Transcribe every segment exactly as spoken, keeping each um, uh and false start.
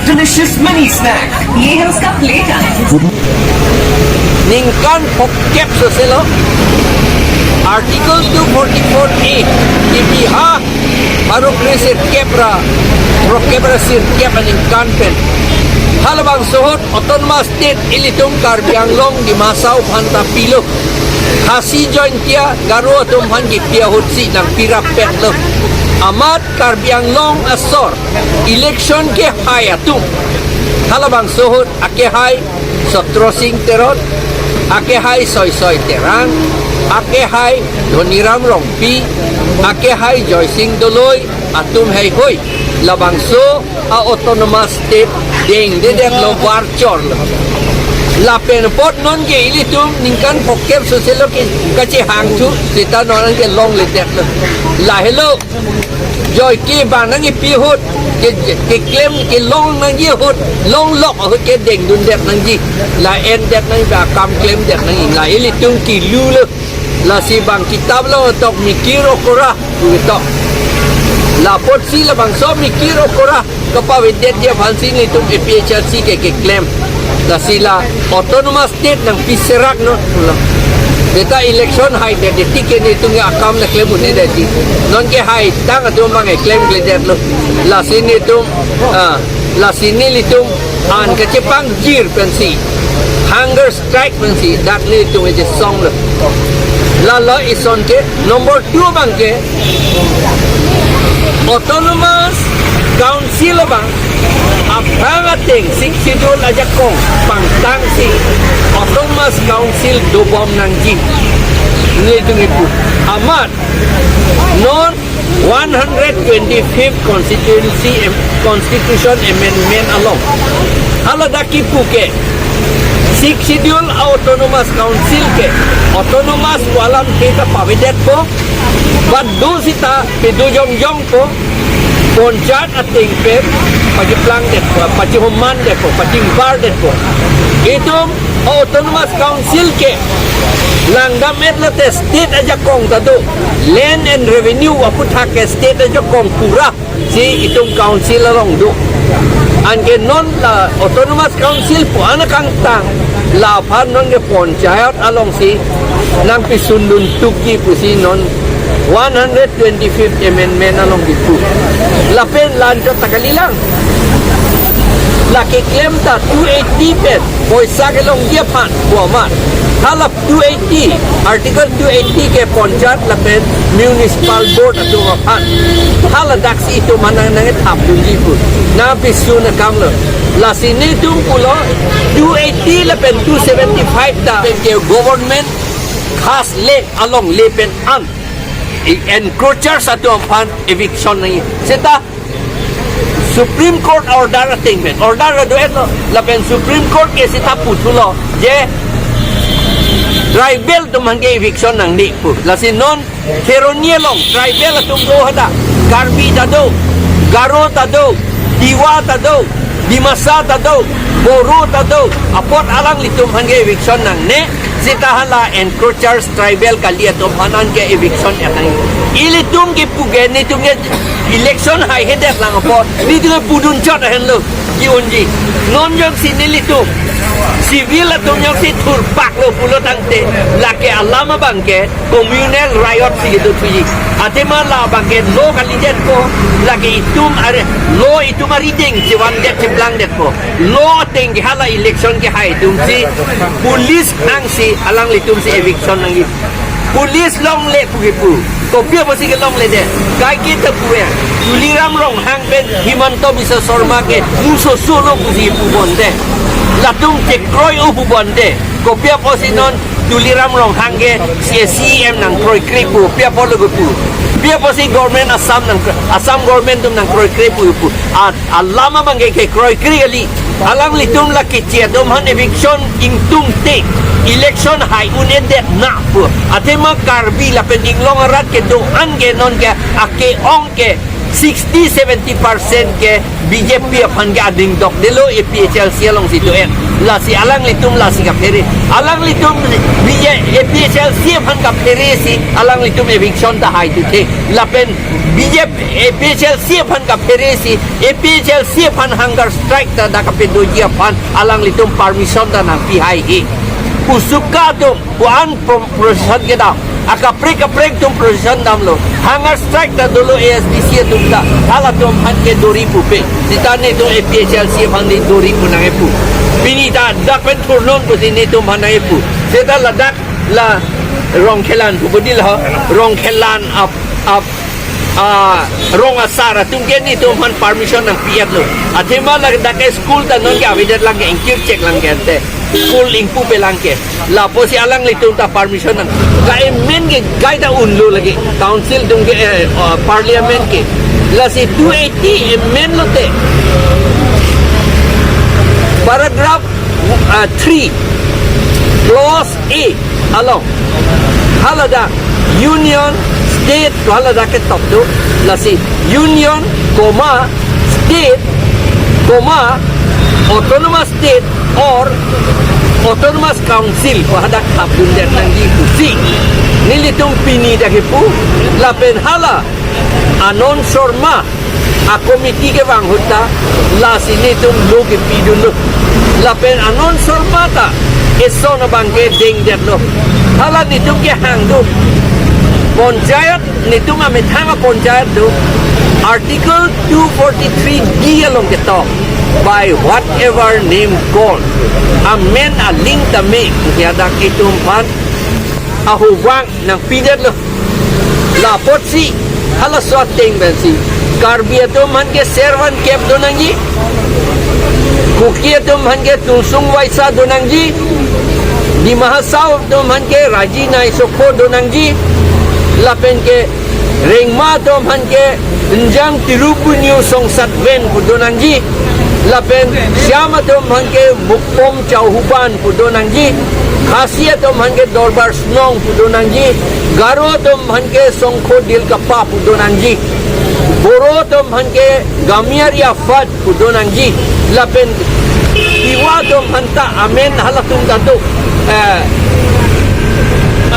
Delicious mini snack. ये है उसका play time. Ningkan phokep soselo Article two forty-four A kipi ha pharo kre sirkep ra phokep ra sirkep aningkan pen halabangso ahut Autonomous State ilitum Karbi Anglong, Dima Hasao aphan ta pilo. Khasi, Jaintia, Garo atum aphan kipi ahut si nangpi rapetlo. Amat Karbi Anglong asor election kehai atum halabangso ahut akehai Sotro Sing Terot, akehai Soisoi Terang, akehai Dhoniram Rongpi, akehai Joysing Doloi atum heihui labangso a-Autonomous State dengdedetlo, varchorlo. Lapen apot nonke ilitum ningkan phokep soselo ke kachehangthu seta non anke longledetlo. Lahelo joike bang nangkipi ahut ke, keklem kelong nangji ahut, longlok ahut ke dengdundet nangji. La endet nangji, akam klemdet nangji. La ilitum kilulo. Lasi bang kitap along tok Mikir Okora pu tok. La apotsi labangso Mikir Okora kapavedetji aphansi nelitum A P H L C ke keklem. Lasi la Autonomous State nangpi serak non pulo. Seta election haidet, ticket nelitum akam le klem un-edetji. Nonke haitang atum bang klemkledetlo. Lasi nelitum, ah, lasi nelitum an kachepangkir pensi, hunger strike pensi dak nelitum ejisonglo. Lalo ison ke, number two abang ke, Autonomous Council abang aphrang ateng Sixth Schedule ajakong pangtangsi Autonomous Council dobom nangji. Nelitum kipu. Amat non one hundred twenty-fifth Constituency Am-, Constitution Amendment along haladak kipu ke Sixth Schedule Autonomous Council ke autonomous pu alam ke ta pavedetpo, but do seta pedo jongjongpo, Panchayat ateng pen pachiplangdetpo, pachihomandetpo, pachibardetpo. Itum Autonomous Council ke langdam-et lote state ajakong ta do, Land and Revenue aputhak ke state ajakong pura si itum council along do. Anke non la Autonomous Council pu an akangtang, laphan nonke panchayat alongsi nangpisundun tukji pusi non one hundred twenty-fifth Amendment along kipu. Lapen la-anchot ta kalilang. La keklem ta two eighty pen poisa kelongji aphan pu amat. Hala two eighty, Article two eighty ke Panchayat lapen Municipal Board atum aphan. Haladaksi itum aphan nang nangkethapdunji pu, nangpisun akamlo. Lasi nelitum pulo two eighty lapen two seventy-five ta pen ke government khas le along le pen an, i encroachers atum aphan eviction nangji. Seta Supreme Court order ateng pen, order do-etlo, lapen Supreme Court ke seta puthulo je tribal atum aphan ke eviction nangne pu. Lasi non Kheroni along tribal atum do hadak, Karbi ta do, Garo ta do, Tiwa ta do, Dimasa ta do, Boro ta do, apot alanglitum aphan ke eviction nangne. Seta hala encroachers tribal kali atum aphan anke eviction nangne. Ilitum kipu ke nelitum ke election haihedet lang apot nelitum ke pudunchot ahenlo, ki-unji. Non jongsi nelitum civil atum jongsi thurpaklo pulo tangte, lake alam abang ke communal riot si kedo thuji. Athema labang ke law kalidetpo, lake itum are law, itum arideng chevandet cheplangdetpo. Law ateng ke hala election kehai atumsi police angsi alanglitumsi eviction nangji. Police longle pu kipu. Kopi apotsi kelongledet? Kaike ta pu ya. Tuliram Ronghang pen Himanta Biswa Sarma ke musoso lo pusi pu bonte. Latum chekroi-o pu bonte. Kopi apotsi non Tuliram Ronghang ke C E M nangkroikre pu, pi apotlo kipu? Pi apotsi government Assam nang, Assam government atum nangkroikre pu kipu? A, alam abang ke kekroikre kali. Alanglitum la keche atum aphan eviction ingtungte election hai un-edet na pu. Athema Karbi lapen inglong arat kedo-an ke nonke ake-ong ke sixty seventy percent ke B J P aphan ke ading dokdelo, A P H L C alongsi do-et. Lasi alanglitum lasi kaphere. Alanglitum B J, A P H L C aphan kaphere si alanglitum eviction ta hai tuthe. Lapen B J P, A P H L C aphan kaphere si A P H L C aphan hunger strike ta dak kapedoji aphan alanglitum permission ta nangpi haihe. Pu suka atum, pu an pro-, procession kedam. Akaprek kaprek atum procession damlo. Hunger strike ta dolo A S D C atum ta. Halatum aphan ke dori pupe. Seta netum A P H L C aphan ke dori pu nangkepu. Pini ta dak pen thurnon pusi netum aphan nangkepu. Seta ladak la Rongkhelan pu bodi la Rongkhelan ap, ap, ah, rong asar atum ke netum aphan permission nangpi-etlo. Athema ladak ke school ta non ke avedet lang ke, ingkir chek lang ke ante. School ingpupe lang ke. Lapusi alanglitum ta permission nang. Ka amen ke kaita unlo lagi. Council atum ke, eh, uh, parliament ke. Lasi two eighty amen lote. Paragraph, uh, three. Clause A along. Haladak union, state, haladak ke top do. Lasi union, comma, state, comma, autonomous state or autonomous council pu hadak thapdundet nangji pusi nelitum pini dak kepu. Lapen hala Anand Sharma a-committee kevang ahut ta lasi netum lo kepidunlo. Lapen Anand Sharma ta eson abang ke dengdetlo. Hala netum kehang do. Panchayat, netum amethang a-panchayat do. Article two forty-three D along ketok, by whatever name called. Amen aling tame, ya dak itum aphan ahuvang nangpidetlo. Lapotsi halaso ateng pensi Karbi atum aphan ke Servan Kep do nangji, Kuki atum aphan ke Tunsung Waisa do nangji, Dima Hasao atum aphan ke Raji Naisokho do nangji, lapen ke Rengma atum aphan ke Njang Tirupunyu Songsat Ven pu do nangji, lapen Shyam atum aphan ke Mukpom Chauhuban pu do nangji, Khasi atum aphan ke Dorbar Snong pu do nangji, Garo atum aphan ke Songkho Dilkapa pu do nangji, Boro atum aphan ke Gamiari Afad pu do nangji, lapen Tiwa atum aphan ta amen halatum ta do, eh,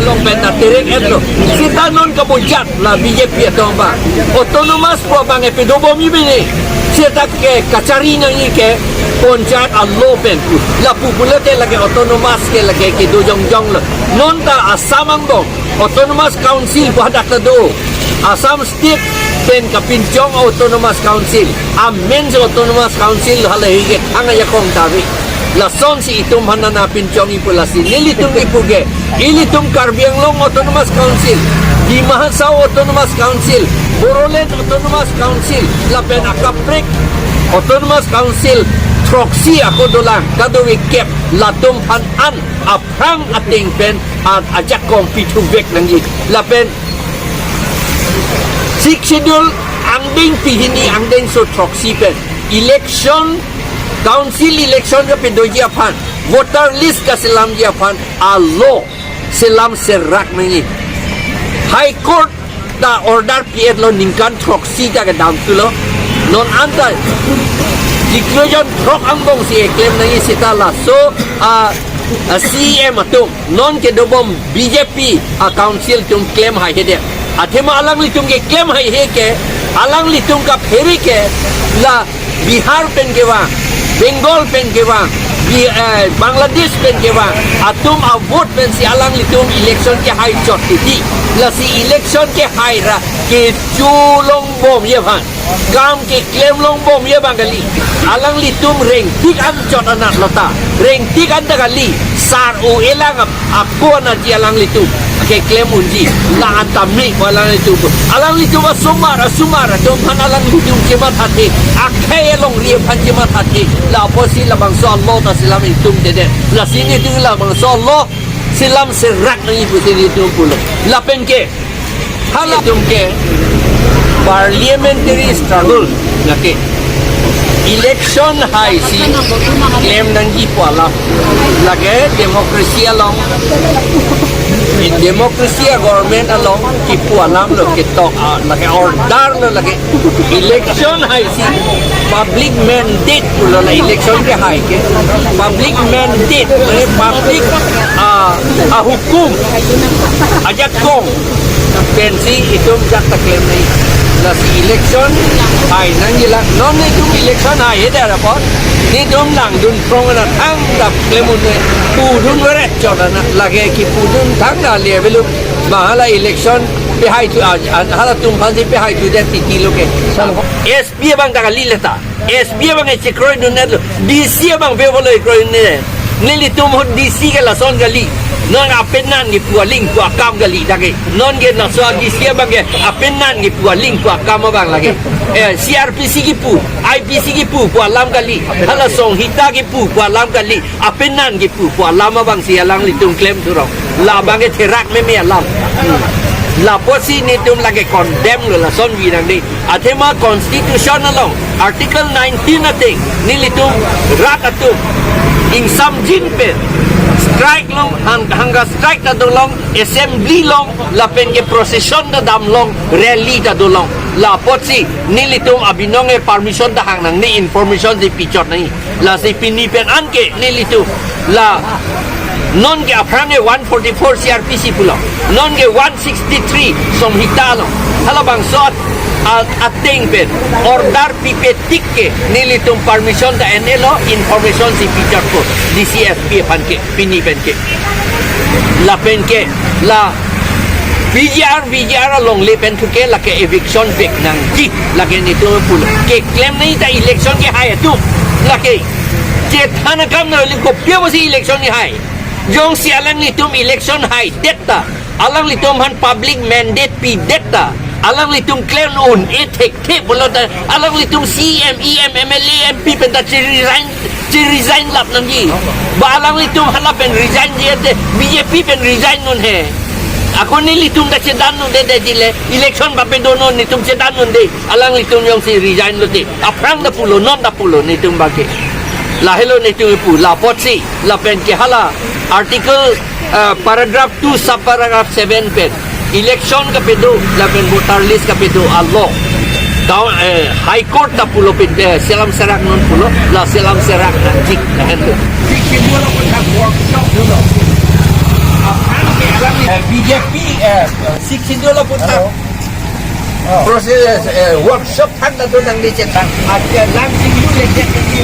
along pen ta terek-etlo. Seta non kabujak la B J P atum abang autonomous pu abang epedo bom-i bini. Seta ke kachari nangji ke panchayat a-law pen pu. Lapu pulote lake autonomous ke lake kedo jongjonglo. Non ta Assam angbong autonomous council pu hadak ta do. Assam state pen kapinchong autonomous council. Amen si autonomous council hala hike thang ajakong ta ave. Lasonsi itum aphan nangpinchongji pu lasi nelitum kipu ke, ilitum Karbi Anglong Autonomous Council, Dima Hasao Autonomous Council, Bodoland Autonomous Council, lapen akaprek Autonomous Council throksi ako dolang, kadokave kep, latum aphan an aphrang ateng pen an ajakong pithuvek nangji. Lapen Sixth Schedule angdeng pehini angdengso throksi pen election, council election kapedoji aphan, voter list kaselamji aphan a-law selam serak nangji. High Court ta order pi-etlo, ningkan throksi ta kedam thulo. Non anta diklo jon throk angbongsi keklem nangji seta laso a, a-C E M atum non kedobom B J P a-council atum klem haihedet. Athema alanglitum keklem haihe ke, alanglitum kaphere ke la Bihar pen kevang, Bengal pen kevang, Bi-, eh, Bangladesh pen kevang atum a-vote pensi alanglitum election kehai chot titi. Lasi election kehai ra kecho longbomji aphan, kam keklem longbomji abang kali. Alanglitum rengtik an chot anat lo ta, rengtik an ta kali, sar-o-e lang ap ako anatji alanglitum keklem unji, la-an tame ko alanglitum. Alanglitum asomar, asomar atum aphan alanglitum chemathathe, akhei alongri aphan chemathathe. Lapusi labangso a-law ta selam ingtungdedet. Lasi netum labangso a-law selam serak nangji pusi netum pulo. Lapen ke halatum ke parliamentary struggle lake. Election haisi klem nangji pu alam. Lake democracy along, democracy a-government along kipu alam lo, ketok, ah, lake order lo, lake election haisi public mandate pulo, la election kehai ke public mandate, eh, public, ah, ahukum, ajakong pensi itum jak ta klem nangji. Lasi election hai nangji lang. Non itum election hai-edet apot, itum langdun prong na thangta klem un-e, pudun veret chot na, lake kipudun thangta le avelo. Mahala election pehai thu, ah, ah, halatum aphansi pehai thudet titi lo ke. S P abang ta kali leta. S P abang ke chekroidundet lo. D C abang pe bolo kroidundet. Nelitum ahut D C ke lason kali. Non apenan kipu aling pu akam kali lake. Non ke laso D C abang ke apenan kipu aling pu akam abang lake. Eh, C R P C kipu, I P C kipu pu alam kali. Hala Songhita kipu pu alam kali. Apenan kipu pu alam abangsi alanglitum klem thurong. Labang ke therak meme alam. Hmm. Lapotsi nelitum lake condemn lo lason vi nang dei. Athema constitution along article nineteen ateng nelitum rat atum ingsamjin pen strike long, hang, hangga strike ta dolong, assembly long, lapen ke procession ta damlong, rally ta dolong. Lapotsi nelitum abinong ke permission ta hang nangne, information si pichot nangji. Lasi pini pen anke nelitum la non ke aphrang ke one forty-four C R P C pulo, non ke one sixty-three Songhita lo. Halabangso a-, ateng pen order pipe tik ke nelitum permission ta en-e lo, information si pichot ko D C S P aphan ke, pini pen ke. Lapen ke la P G R, V G R alongle pen thu ke lake eviction back nangji, lake nelitum pulo. Keklem nangji ta election kehai atum. Lake chethan akam nangli, kopi apotsi election kehai? Jongsi alanglitum election haidet ta, alanglitum aphan public mandate pidet ta, alanglitum klem un-e thekthe pulo ta, alanglitum C E M, E M, M L A, M P pen ta che-resign, che-resign lap nangji. Ba alanglitum hala pen resign ji ante B J P pen resign un-e. Ako nelitum ta chedan un-edet dei le, election papedo non, nelitum chedan un-e dei. Alanglitum jongsi resign lote, aphrang ta pulo, non ta pulo nelitum abang ke. Lahelo nelitum pu, lapotsi, lapen ke hala article, ah, paragraph two, subparagraph seven pen election kapedo, lapen voter list kapedo a-law. Town, eh, High Court ta pulo pen, eh, selam serak non pulo, la selam serak nangji, lahenlo. Sixth Schedule aphuthak workshop dolo. Aphrang ke alam, eh, B J P, eh, Sixth Schedule aphuthak process, eh, workshop thakta do nang di chetang. Aja lang sing lu le chet di.